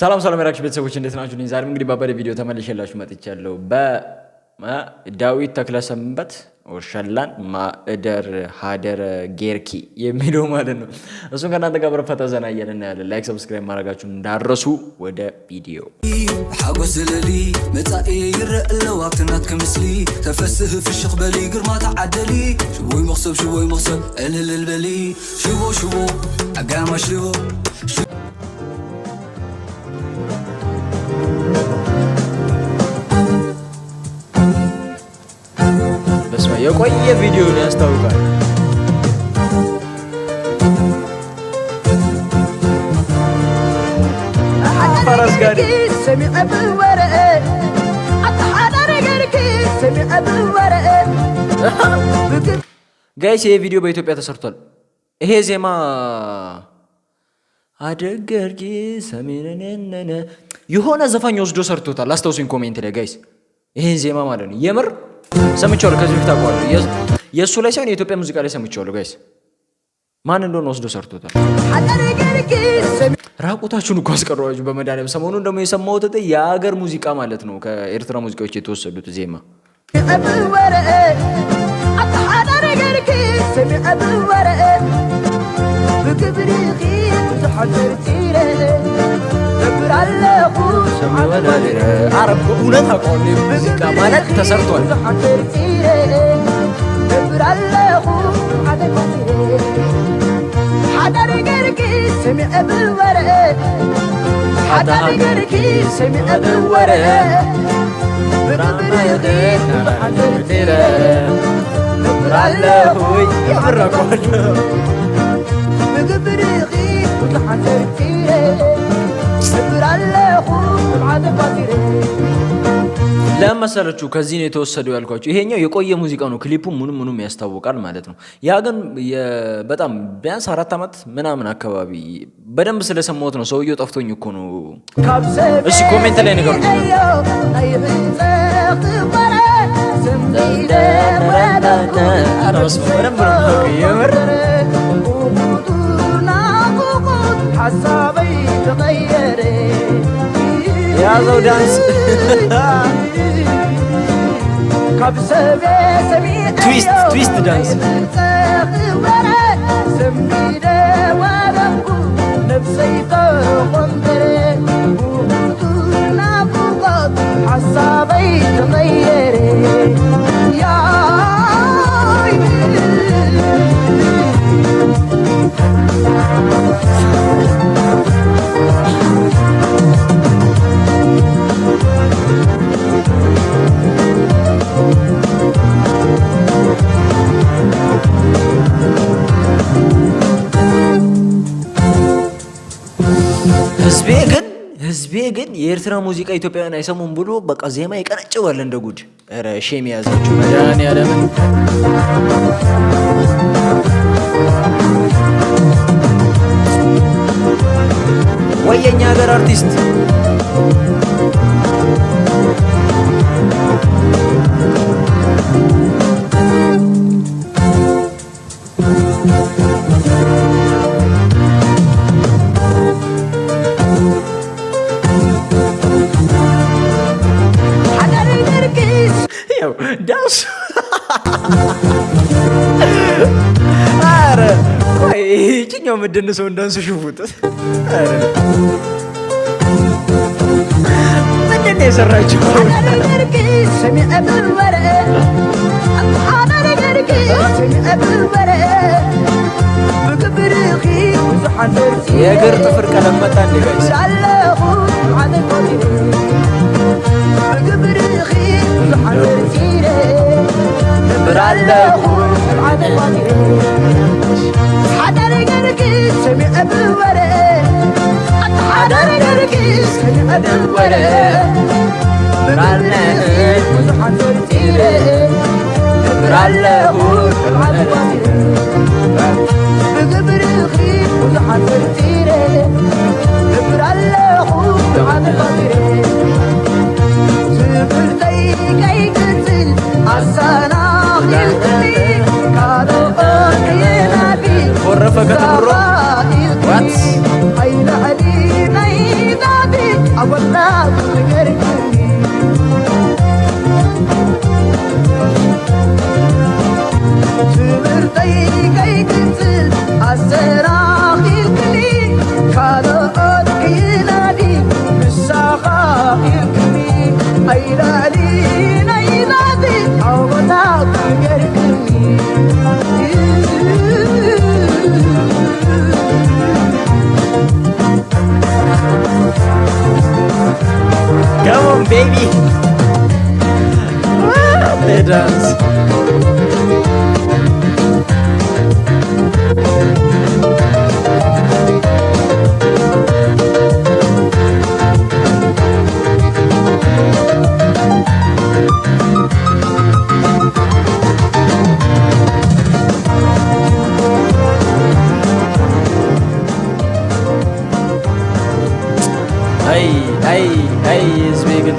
ሰላም ሰላም የራክሽ ቤተሰቦች፣ እንዴት ናችሁ? እኔ ዛሬም እንግዲህ ባበደ ቪዲዮ ተመልሼላችሁ መጥቻለሁ። በዳዊት ተክለሰንበት ሸላን ማእደር ሀደር ጌርኪ የሚለው ማለት ነው። እሱን ከእናንተ ጋር በረፈታ ዘና እያልን እናያለን። Like፣ subscribe ማድረጋችሁን እንዳረሱ። ወደ ቪዲዮ። ሓጎስ ዝለሊ መጻኢ ይረአ ኣለዋ ኣብቲ ናትከ ምስሊ። ተፈስህ ፍሽኽ በሊ፣ ግርማ ተዓደሊ። ሽቦይ መኽሰብ፣ ሽቦይ መኽሰብ፣ እልልል በሊ። ሽቦ ሽቦ ዓጋማ ሽቦ። በስመ አብ፣ የቆየ ቪዲዮ ነው፣ ያስታውቃል። ፈረስ ጋሪ። ሰሚዐ ብወረአ ኣተሓዳረ ገርኪ ሰሚዐ ብወረአ። Guys፣ ይሄ ቪዲዮ በኢትዮጵያ ተሰርቷል። ይሄ ዜማ አደገርጊ ሰሜንነነ የሆነ ዘፋኝ ወስዶ ሰርቶታል። አስታውሱኝ comment ላይ guys፣ ይሄን ዜማ ማለት ነው። የምር ሰምቼዋለሁ፣ ከዚህ በፊት አውቀዋለሁ። የእሱ ላይ ሳይሆን የኢትዮጵያ ሙዚቃ ላይ ሰምቼዋለሁ። Guys፣ ማን እንደሆነ ወስዶ ሰርቶታል። ሓዳረ ገርኪ ሰሚዐ ራቁታችሁን እኮ አስቀሯችሁ በመድኃኒዓለም። ሰሞኑን ደግሞ የሰማሁት የሀገር ሙዚቃ ማለት ነው፣ ከኤርትራ ሙዚቃዎች የተወሰዱት ዜማ። ብወረአ ኣተሓዳረ ገርኪ ሰሚዐ ብወረአ ብግብሪኺ ብዙሓት ተርቲረ ነብር ኣለኹ። አረ እውነት አውቀዋለሁ። ሙዚቃ ማለት ተሰርቷል። ብዙሓት ተርቲረ ነብር ኣለኹ። ሓዳር ገርኪ ሰሚዐ ብወረአ ሓዳር ገርኪ ሰሚዐ ብወረአ ብግብሪኺ ብዙሓት ተርቲረ ነብር ኣለኹ። የምር አውቀዋለሁ። ብግብሪኺ ብዙሓት ተርቲረ ነብር ኣለኹ ብዓተ ፋቲረ። ለመሰለችሁ ከዚህ ነው የተወሰደው ያልኳችሁ። ይሄኛው የቆየ ሙዚቃ ነው። ክሊፑ ምኑም ምኑም ያስታውቃል ማለት ነው። ያ ግን በጣም ቢያንስ 4 ዓመት ምናምን አካባቢ በደንብ ስለሰማሁት ነው። ሰውየው ጠፍቶኝ እኮ ነው። ካብ እሺ comment ላይ ንገሩኝ። ናይ ህንፀት ወረ ሰንቢደ። ኧረ በስመ አብ፣ በደንብ ነው የማውቀው የምር። ሓሳበይ ተቐየረ። ያዘው ዳንስ። ካብ ሰበ ሰሚዐ Twist፣ twist ዳንስ። ህንፀት ወረ ሰንቢደ ወደኩ ነፍሰይ ተቆንበረ ናፍቆት ሓሳበይ ተቐየረ ያይ። ህዝቤ ግን የኤርትራ ሙዚቃ ኢትዮጵያውያን አይሰሙም ብሎ በቃ ዜማ ይቀነጭባል እንደ ጉድ። ኧረ shame የያዛችሁ መድኃኒዓለምን። ወይ የኛ ሀገር አርቲስት። ሓዳር ገርኪ ያው ዳንሱ። ኧረ ቆይ፣ ይችኛው የምትደንሰውን ዳንስ ሽፉት። ኧረ ምንድን ነው የሰራችው? ሓዳር ገርኪ ሰሚዐ ብወረአ ሓዳር ገርኪ ሰሚዐ ብወረአ ብግብሪኺ ብዙሓት ተርቲረ የእግር ጥፍር ቀለም መጣ እንዴ guys? ኣለኹ ዓደ ፋቲረ ብግብሪኺ ብዙሓት ተርቲረ ነብር ኣለኹ ዓደ ፋቲረ ሓዳር ገርኪ ሰሚዐ ብወረአ ሓዳር ገርኪ ሰሚዐ ብወረአ ብግብሪኺ ብዙሓት ተርቲረ ነብር ኣለኹ ዓደ ፋቲረ ብግብሪኺ ብዙሓት ተርቲረ ነብር ኣለኹ ዓደ ፋቲረ ትምህርተይ ከይቅፅል ኣሰናኺልክኒ ካልኦት ከየናቢ ወረፈ ከተምሮ። What? ኣይላዕሊ ናይ ዛቲ ኣጎላ ነገርክኒ ትምህርተይ ከይቅፅል ኣሰናኺልክኒ ካልኦት ከይናዲ ምሳኻ ኢልክኒ ኣይላዕሊ ናይላቲ ኣቦታ ገርክኒ። Come on, baby. Dance. አይ አይ አይ ህዝቤ ግን።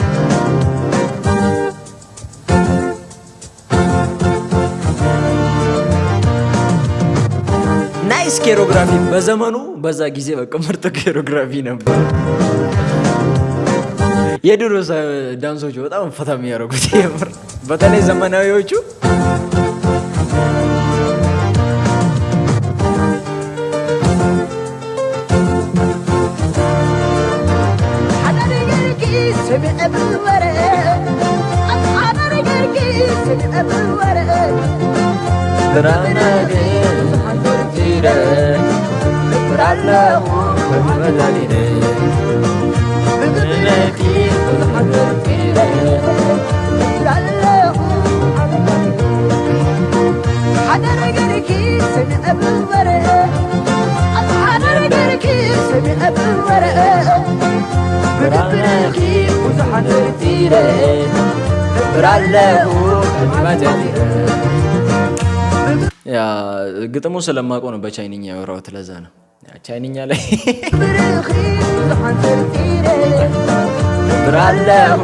Nice choreography በዘመኑ በዛ ጊዜ በቃ ምርጥ choreography ነበር። የድሮ ዳንሶቹ በጣም ፈታ የሚያደርጉት የምር በተለይ ዘመናዊዎቹ። ሓደ ነገርኪ ሰሚዐ ብወረ ሓደ ነገርኪ ሰሚዐ ብወረ። ብራና ግን ብራለሁ በመዛሊነ ብግብረኪ ብዙሓት ጠርጢረ ኣለኹ። ሓደ ነገርኪ ሰሚዐ ብወረ ሓደ ነገርኪ ሰሚዐ ብወረ ብግብረኪ ብዙሓት ጠርጢረ ብራለሁ። ያ ግጥሙ ስለማውቀው ነው በቻይንኛ ያወራሁት። ለዛ ነው ያ ቻይንኛ ላይ ብርኺ ብዙሓት ጠርጢረ ብራለሁ።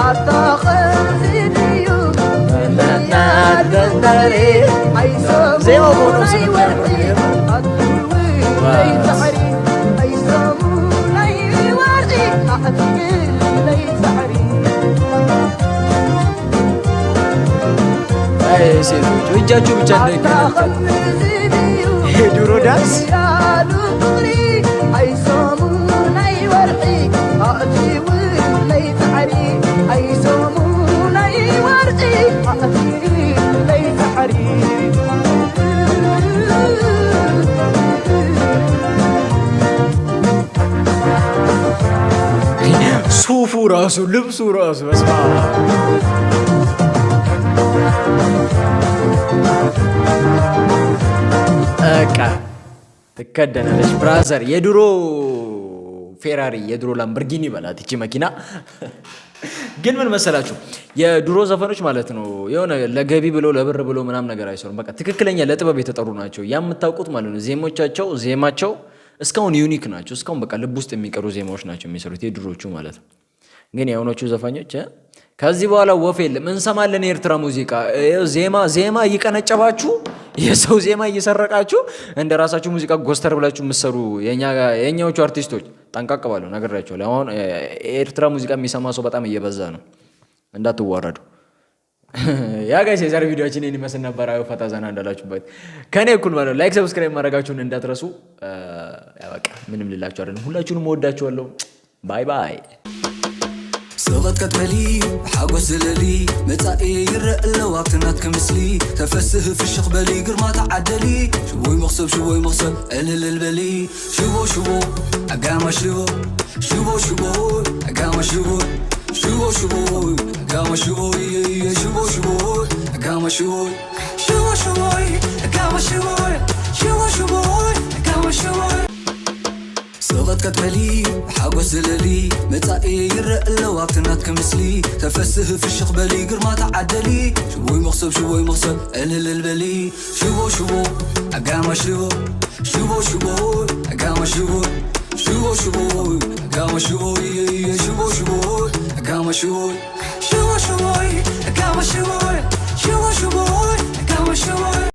ኣታ ኸምዚ ድዩ? ዜማው ሆኖ ኣይሰሙናይ ወርቂ ኣትውለይ ፃዕሪ ኣይሰሙናይ ወርቂ ኣትግለይ ፃዕሪ። አይ ሴቶች እጃችሁ ብቻ ኣታ እንዳይከነከል። ኸምዚ ድዩ? የድሮ ዳንስ። ያሉ ፍቕሪ ኣይሰሙናይ ወርቂ ኣእትውለይ ፃዕሪ ኣይሰሙናይ ወርቂ ኣእትውለይ ፃዕሪ። ሱፉ ራሱ ልብሱ ራሱ በስመ አብ። በቃ ትከደናለች brother። የድሮ ፌራሪ የድሮ ላምበርጊኒ በላት ይቺ መኪና። ግን ምን መሰላችሁ የድሮ ዘፈኖች ማለት ነው የሆነ ለገቢ ብሎ ለብር ብሎ ምናምን ነገር አይሰሩም። በቃ ትክክለኛ ለጥበብ የተጠሩ ናቸው። ያ የምታውቁት ማለት ነው። ዜሞቻቸው ዜማቸው እስካሁን unique ናቸው። እስካሁን በቃ ልብ ውስጥ የሚቀሩ ዜማዎች ናቸው የሚሰሩት የድሮቹ ማለት ነው። ግን የአሁኖቹ ዘፋኞች ከዚህ በኋላ ወፍ የለም እንሰማለን። የኤርትራ ሙዚቃ ዜማ ዜማ እየቀነጨባችሁ የሰው ዜማ እየሰረቃችሁ እንደ ራሳችሁ ሙዚቃ ጎስተር ብላችሁ የምትሰሩ የእኛዎቹ አርቲስቶች ጠንቀቅ በሉ፣ ነግሬያቸዋለሁ። አሁን የኤርትራ ሙዚቃ የሚሰማ ሰው በጣም እየበዛ ነው፣ እንዳትዋረዱ። Yeah guys፣ የዛሬ ቪዲዮችን ይህን ይመስል ነበር። አዩ ፈታ ዘና እንዳላችሁበት ከኔ እኩል ማለት ነው። Like subscribe ማድረጋችሁን እንዳትረሱ። በቃ ምንም ልላችሁ አይደለም። ሁላችሁንም እወዳችኋለሁ። Bye bye። ስቐትከት በሊ ሓጎስ ዝለሊ መጻኢ ይረአ ኣለዋ ኣብቲ ናትከ ምስሊ ተፈስህ ፍሽኽ በሊ ግርማ ተዓደሊ ሽቦይ መኽሰብ ሽቦይ መኽሰብ ዕልልል በሊ ሽቦ ሽቦ ኣጋማ ሽቦ ሽቦ ሽቦ ኣጋማ ሽቦ ሽቦ ሽቦ ኣጋማ ሽቦ ሽቦ ሽቦ ኣጋማ ሽቦ ሽቦ ሽቦ ኣጋማ ሽቦ ሽቦ ሽቦ ኣጋማ ሽቦ ስቐትከት በሊ ሓጎስ ዝለሊ መጻኢ ይረአ ኣለዋ ኣብቲ ናትከ ምስሊ ተፈስህ ፍሽኽ በሊ ግርማ ተዓደሊ ሽቦይ መኽሰብ ሽቦይ መኽሰብ ዕልልል በሊ ሽቦ ሽቦ ኣጋማ ሽቦ ሽቦ ሽቦ ኣጋማ ሽቦ ሽቦ ሽቦ ኣጋማ ሽቦ ሽቦ ሽቦ ኣጋማ ሽቦ ሽቦ ሽቦ ኣጋማ ሽቦ ሽቦ ሽቦ ኣጋማ ሽቦ።